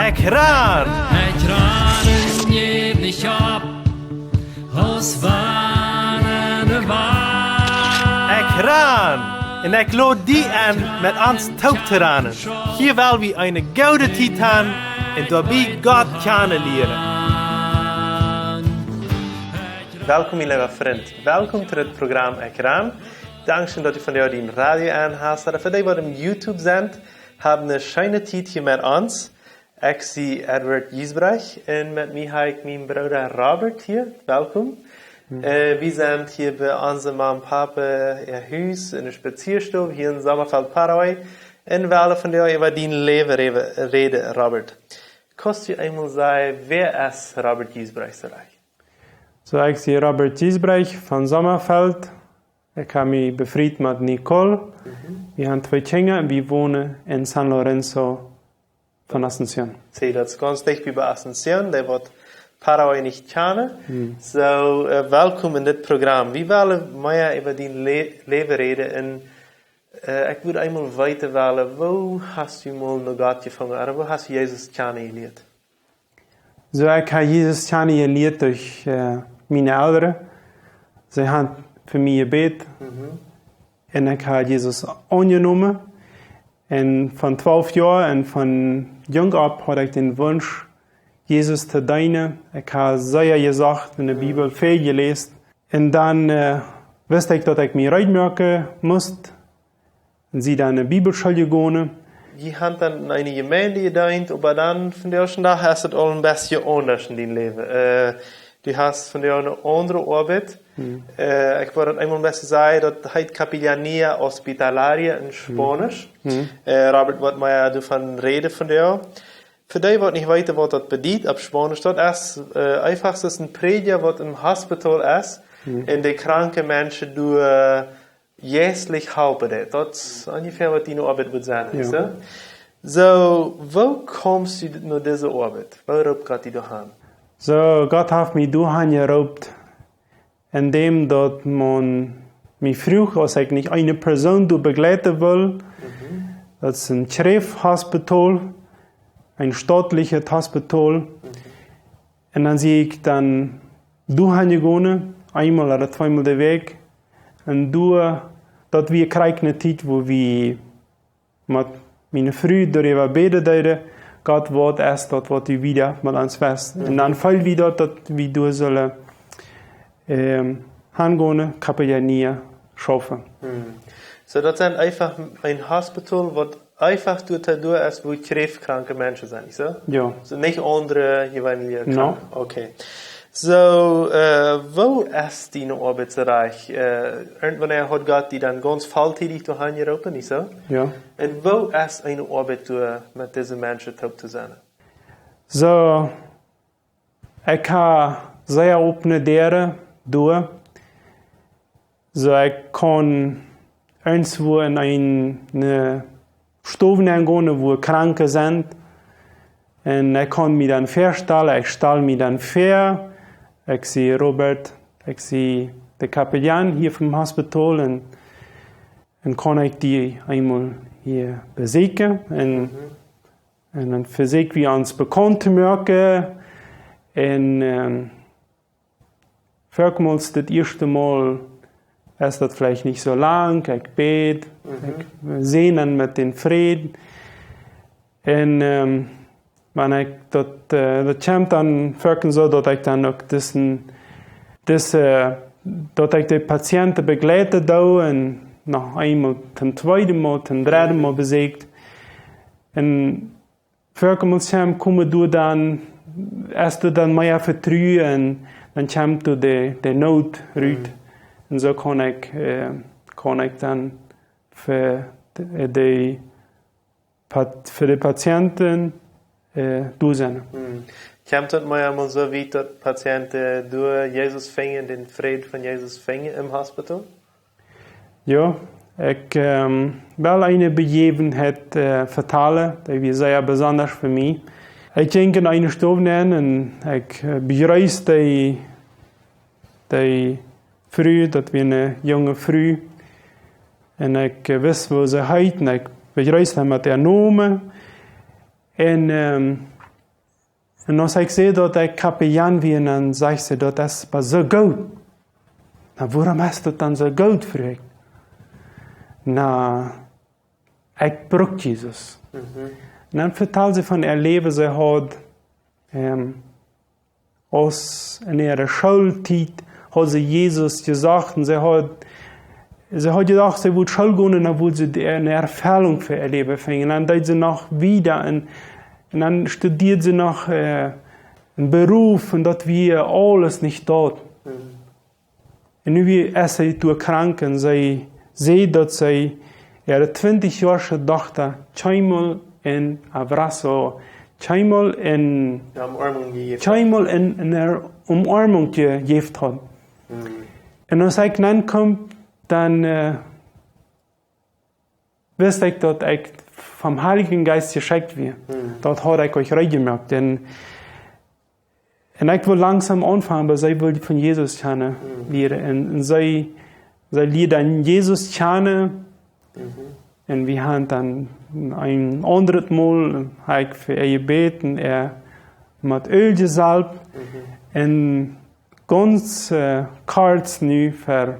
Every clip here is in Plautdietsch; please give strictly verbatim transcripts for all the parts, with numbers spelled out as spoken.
Ekj ran! Ekj ran un jäw nich opp, aus wann de Wand. Ekj ran! Un ekj lod die enn, met ons toop to ranen. Hia well wie eene goode Tiet han un doabie Gott kjanen lieren. Welkom, mien leewa Frint. Welkom to dit Program Ekj ran. Dankscheen, daut du vondoag dien Radio aun hast. Ooda fa dee, waut em YouTube sent, hab eene scheene Tiet hia met ons. Ekj sie Edward Giesbrecht un met mie hab ekj mienen Brooda Robert hia. Welkom. Äh, wie sent hia bie onse Mam un Papa äa Hus enne Spazieastow hia en Sommerfeld, Paraguay. Un wellen vondoag äwa dien Läwen räden, Robert. Kaust du eemol sajen, wäa es Robert Giesbrecht, saj ekj? Soo, ekj sie Robert Giesbrecht von Sommerfeld. Ekj hab mie befriet met Nicole. Mhm. Wie haben twee Kjinja un wie wonen en San Lorenzo von Asunción. See, daut es gaunz dicht bie Asunción, dee waut Paraguay nich kjanen. Hm. Soo, äh, welkom en dit Program. Wie wellen mea äwa dien Lä-, Läwen räden un, äh, ekj wudd eemol weeten wellen, woo hast du mol no Gott jefungen, ooda woo hast du Jesus kjanen jelieet? Soo, ekj hab Jesus kjanen jelieet derch, äh, miene Elren. See haben fa mie jebät. Mhm. Un ekj hab Jesus aunjenomen. Un von twalf Joa un von jung opp haud ekj dän Wunsch, Jesus to deenen. Ekj hab sea jesocht en de Bibel, väl jeläst. Un dan, äh, wist ekj, daut ekj mie reed moaken must. Un sie dan enne Bibelschool jegonen. Jie haben dan en eene Jemeent jedeent, oba dan vondoag dän Dach es et aul een bät aundasch en dien Läwen. Äh, du hast vondoag eene aundre Oabeit. Hm. Äh, ekj wull daut eemol een bät sajen, daut heet Capellanía Hospitalaria en Spaunisch. Hm. Äh, Robert woat mea doavon räden vondoag. Fa dee, waut nich weeten, waut daut bediet opp Spaunisch, daut es, äh, eefach soo aus een Prädja, waut em Hospital es, hm, un de kranke Menschen doa, äh, jeistlich halpen deit. Daut es onjefäa, waut diene Oabeit mott sennen, jo, nich soo? Soo, woo kjeemst du no dise Oabeit? Woo roopt Gott die doahan? Soo, Gott haft mie doahan jeroopt, endäm daut maun mie fruach, aus ekj nich eene Persoon doa bejleiden wull. Mhm. Daut es een Kjräfthospital, een stautlichet Hospital. Mhm. Un dan sie ekj dan doahan jegonen, eemol ooda tweemol de Wäakj. Un doa, daut wia krakjt ne Tiet, wua wie met miene Fru doaräwa bäden deeden, Gott, waut es daut, waut du wieda met ons west? Un dan feeld wie daut, daut wie doa sullen, ähm, hangonen, Capellanía schaufen. Hm. Soo, daut es eefach een Hospital, waut eefach doa, doa es, wua kjräftkranke Menschen sent, nich soo? Jo. Soo nich aundre jeweenelje Kranke? No. Okay. Soo, äh, woo es diene Oabeit soo rajcht? Äh, irjentwanea haud Gott die dan gaunz volltiedich doahan jeroopen, nich soo? Jo. Un woo es eene Oabeit doa met dise Menschen toop to sennen? Soo, ekj hab sea opne Däaren doa. Soo, ekj kaun irjentwua en eene, ne Stow nengonen, wua Kranke sent. Un ekj kaun mie dan väastalen, ekj stal mie dan väa, ekj sie Robert, ekj sie de Kapellan hia vom Hospital un, un kaun ekj die eemol hia besieekjen. Un, mhm, un dan vesieekj wie ons bekaunt to moaken. Un, ähm, foakemols daut ieeschte Mol es daut veleicht nich soo lang, ekj bäd, mhm, ekj säajen met dän Fräd. Un, ähm, wan ekj daut, äh, daut kjemt dan foaken soo, daut ekj dan uk disen, dise, daut ekj de Patienten bejleiden doo un noch eemol toom tweeden Mol, toom dredden Mol besieekjt. Un foakemols kjemt, kome doa dan, es doa dan mea Vetruen, dan kjemt doa de, de Noot rut. Mhm. Un soo kaun ekj, äh, kaun ekj dan fa de, de Pat-, fa de Patienten, äh, doa sennen. Mhm. Kjemt daut mea mol soo wiet, daut Patienten doa Jesus finjen, dän Fräd von Jesus finjen em Hospital? Jo, ekj, ähm, well eene Bejäwenheit, äh, vetalen, dee wia sea besonda fa mie. Ekj jinkj en eene Stow nenn un ekj, äh, bejreesd dee, dee Fru, daut wia ne junge Fru. Un ekj, äh, wist, woo see heet, un ekj bejreesd äa met äa Nomen. Un, ähm, Un aus ekj säd daut ekj Kapellan wia, dan säd see: "Daut es oba soo goot." "Na, wuarom es daut dan soo goot?" fruach ekj. "Na, ekj bruck Jesus." Mhm. Un dan vetald see von äa Läwen. See haud, ähm, aus en äare Schooltiet haud see Jesus jesocht un see haud, see haud jedocht, see wudd School gonen un dan wudd see de, eene Erfellung fa äa Läwen finjen. Dan deed see noch wieda un, un dan studieed see noch, äh, een Beruf un daut wia aules nich doa. Mhm. Un nu wia, es see doa krank un see säd daut see äare twintich Joa oolt Dochta kjeenmol een abrazo, kjeenmol een, Ja, Umarmung jejäft. kjeenmol een, eene Umarmung jejäft haud. Mhm. Un aus ekj nenn kjeem, dan, äh, wist ekj daut ekj vom Heiljen Jeist jeschekjt wia. Mhm. Daut haud ekj uk reed jemoakt. Un, un ekj wull langsom aunfangen, oba see wull von Jesus kjanen Mhm. lieren. Un, un see, see lieed dan Jesus kjanen. Mhm. Un wie hauden dan een aundret Mol, hab ekj fa äa jebät, äa met Öl jesalft. Mhm. Un gaunz, äh, kort nu, ver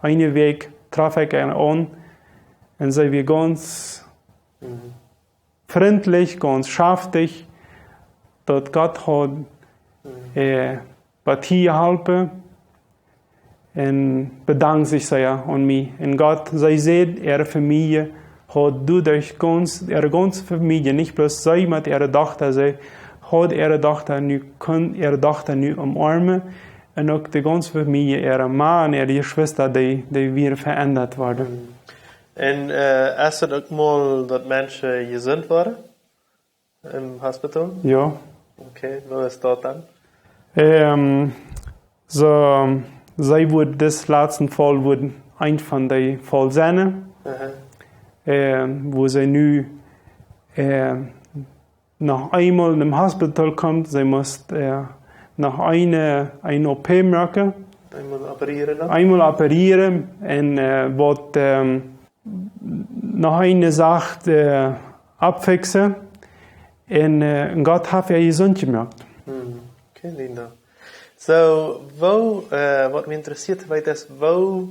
eene Wäakj, trof ekj äa aun. Un see wia gaunz Mhm. frintlich, gaunz schaftich, daut Gott haud, Mhm. äh, waut hia jeholpen. Un bedankt sikj sea aun mie. Un Gott, see säd, äare Famielje haud doaderch gaunz, äare gaunze Famielje, nich bloos see met äare Dochta, see haud äare Dochta nu, kunn äare Dochta nu umarmen. Un uk de gaunze Famielje, äare Ma un äare Jeschwista, dee, dee wieren veendat worden. Mhm. Un, äh, es daut uk mol daut Menschen jesunt worden? Em Hospital? Jo. Okay, woo es daut dan? Ähm, soo, see wudd, dis latsten Faul wudd eent von dee Faul sennen. Aha. Ähm, woo see nu, äh, noch eemol em Hospital kjemt, see mott, äh, noch eene, een O P moaken. Eemol operieren dan? Eemol operieren un, äh, waut, ähm, noch eene Sach, äh, aufixen. Un, äh, Gott haft äa jesunt jemoakt. Hm, okay, Linda. Soo, woo, äh, waut mie interessieet to weeten es, woo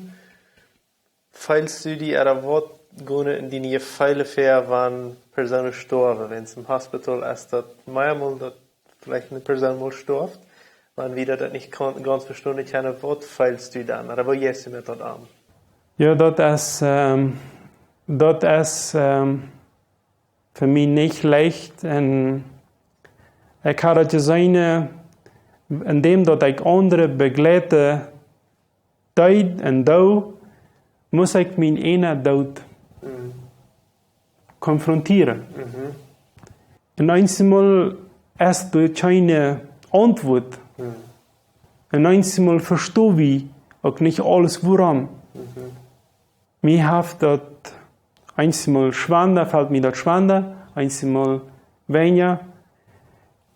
feelst du die, ooda waut gonen en diene Jefeele väa, wan Persoonen stoawen? Wan em Hospital es daut meamol daut veleicht eene Persoon mol stoaft, wan wie daut nich gaun-, gaunz vestonen kjennen, waut feelst du dan? Ooda woo jeist du met daut om? Jo, daut es, ähm, daut es, ähm, fa mie nich leicht. Un ekj haud daut jeseenen, äh, en däm daut ekj aundre bejleiden deed un doo, must ekj mien eenen Doot Mhm. konfrontieren. Mhm. Un eenjemol es doa kjeene Auntwuat. Mhm. Un eenjemol vestonen wie uk nich aules wuarom. Mhm. Mie haft daut eenjemol schwanda, felt mie daut schwanda, eenjemol weinja.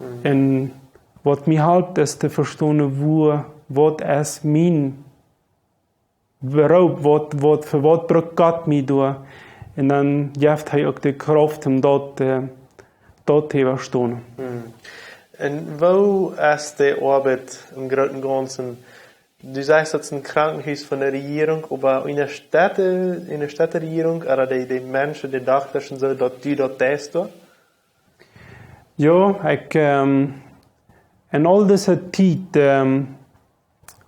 Mhm. Un waut mie halpt es to vestonen, woo, waut es mien Beroop, waut, waut, fa waut brukt Gott mie doa? Un dan jeft hee uk de Krauft om daut, äh, daut to äwastonen. Hm. Un woo es de Oabeit em grooten gaunzen? Du sajchst, daut es een Krankenhus von de Rejierunk, oba en de Städ, en de Städte Rejierunk, ooda de, de Menschen, de Doktasch un soo, daut du daut deist doa? Jo, ekj, ähm, en aul dise Tiet, ähm,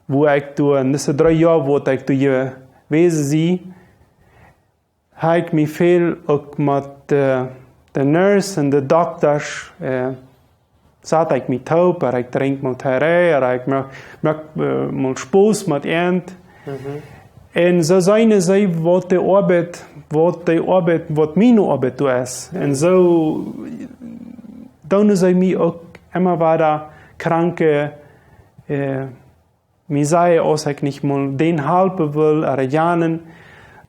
woo ekj doa, en dise dree Joa, woo ekj doa jewast sie, hab ekj mie väl uk met, äh, de Nurse un de Doktasch, äh, sat ekj mie toop, ooda ekj drinkj mol Tee, ooda ekj moak, moak, äh, mol Spos met an. Mhm. Un soo seenen see waut de Oabeit, waut de Oabeit, waut miene Oabeit doa es. Un soo doonen see mie uk emma wieda Kranke, äh, mie sajen, aus ekj nich mol dän halpen well, ooda janen.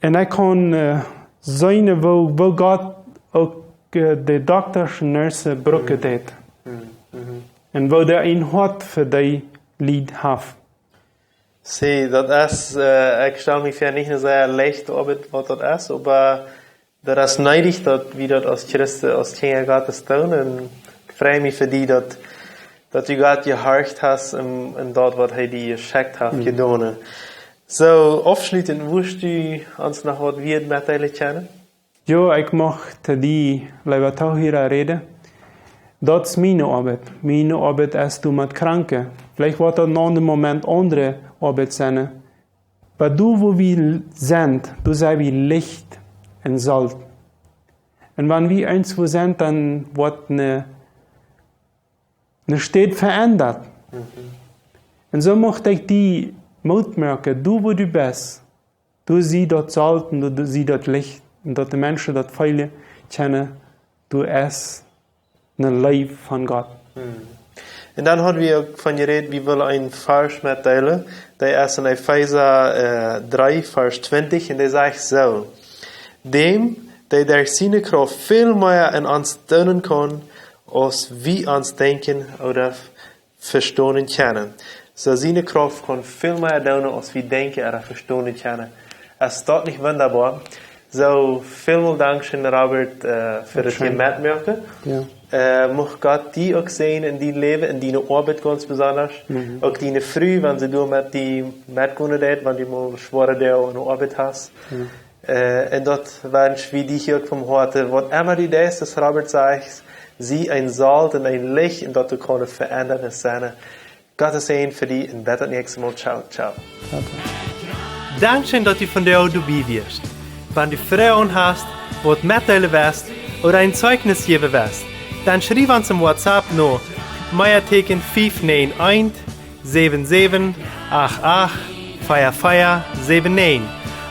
Un ekj kaun, äh, seenen, woo, woo Gott uk, äh, de Doktasch un Nurse brucken deed. Mhm. Mhm. Un woo dee een Hoat fa dee Lied haft. See, daut es, äh, ekj stal mie väa, nich eene sea leichte Oabeit, waut daut es, oba daut es needich, daut wie daut aus Christen, aus Kjinja Gottes doonen. Un ekj frei mie fa die, daut Daut du Gott jehorcht hast un, un daut, waut hee die jeschekjt haft, jedonen. Soo, aufschließend, wurscht du ons noch waut wieet metdeelen kjennen? Jo, ekj mucht to die, leewa Toohiera, räden. Daut es miene Oabeit. Miene Oabeit es doa met Kranke. Veleicht woat daut en aundren Moment aundre Oabeit sennen. Oba doa, wua wie sent, doa sent wie Licht un Solt. Un wan wie irjentwua sent, dan woat ne, ne Städ veendat. Un soo mucht ekj die Moot moaken, doa wua du best, doa sie daut Solt un doa, doa sie daut Licht. Un daut de Menschen daut feelen kjennen, doa es ne Leew von Gott. Un dan haud wie uk von jerät, wie wellen een Varsch metdeelen. Dee es en Efeesa, äh, dree, Varsch twintich, un dee sajcht soo: Däm, dee derch siene Krauft väl mea en ons doonen kaun, aus wie ons denkjen ooda vestonen kjennen. Soo siene Krauft kaun väl mea doonen, aus wie denkjen ooda vestonen kjennen. Es daut nich wundaboa? Soo, välmol dankscheen, Robert, äh, fa daut du metmoakst. Jo. Äh, mucht Gott die uk säajnen en dien Läwen, en diene Oabeit gaunz besonda. Uk diene Fru, wan see doa met die metgonen deit, wan du mol schwoare Doag aun de Oabeit hast. Jo. Äh, un daut wensch wie die hia uk von Hoaten. Waut emma du deist, aus Robert sajcht, sie een Solt un een Licht un daut du kaust veendren un sennen. Gott sie Säajen fa die un bat daut näakjste Mol. Ciao, ciao. Ciao, ciao. Dankscheen, daut du vondoag doabie wieescht. Wan du Froagen hast, waut metdeelen west ooda een Zeichnis jäwen west, dan schriew ons em WhatsApp no Meatieekjen fief näajen eent, säwen säwen acht acht, vea vea säwen näajen.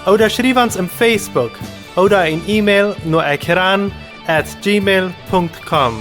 Ooda schriew ons em Facebook ooda een E-Mail no ekran at gmail punkt com.